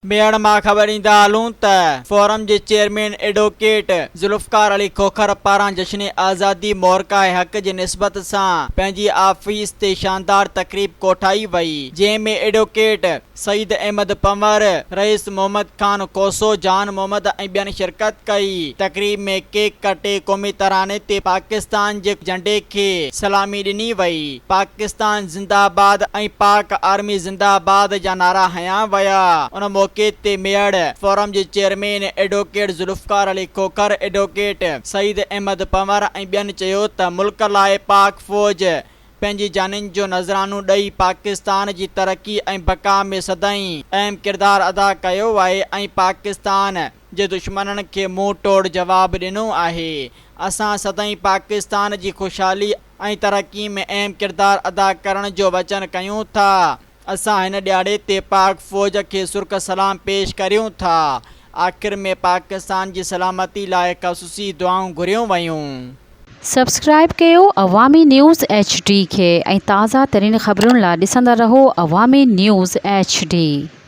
ميهڙ مان خبر ڏيندا هلون ته فورم جي چيئرمين ايڊووڪيٽ ذوالفقار علي کوکر پاران جشن آزادي معرڪه حق جي نسبت سان پنهنجي آفيس تي شاندار تقريب ڪوٺائي وئي جنهن ۾ ايڊووڪيٽ سعيد احمد پنهور، رئيس محمد خان کوسو، جان محمد ۽ ٻين شرڪت ڪئي. تقريب ۾ ڪيڪ ڪٽي قومي تراني تي پاڪستان جي جهنڊي کي سلامي ڏني وئي. پاڪستان زنده آباد ۽ پاڪ آرمي زنده آباد جا نعرا هنيا ويا. ان موقعي تي ميهڙ فورم جي chairman advocate Zulfiqar Ali Khokhar, advocate Saeed Ahmed Panhwar ۽ ٻين چيو ته ملڪ لاء پاڪ فوج پنهنجي جانين جو نذرانو ڏئي پاڪستان جي ترقي ۽ بقا ۾ سدائين اهم ڪردار ادا ڪيو آهي ۽ پاڪستان جي دشمنن کي منهن ٽوڙ جواب ڏنو آهي. اسان سدائين پاڪستان جي خوشحالي ۽ ترقي ۾ اهم ڪردار ادا ڪرڻ جو وچن ڪيون ٿا. اسان هن ڏهاڙي تي پاڪ فوج کي سرخ سلام پيش ڪريون ٿا. آخر ۾ پاڪستان جي سلامتي لاء خصوصي دعائون گهريون ويون. سبسڪرائيب ڪيو عوامي نيوز ايڇ ڊي کي ۽ تازه ترين خبرن لا ڏسندا رهو عوامي نيوز ايڇ ڊي.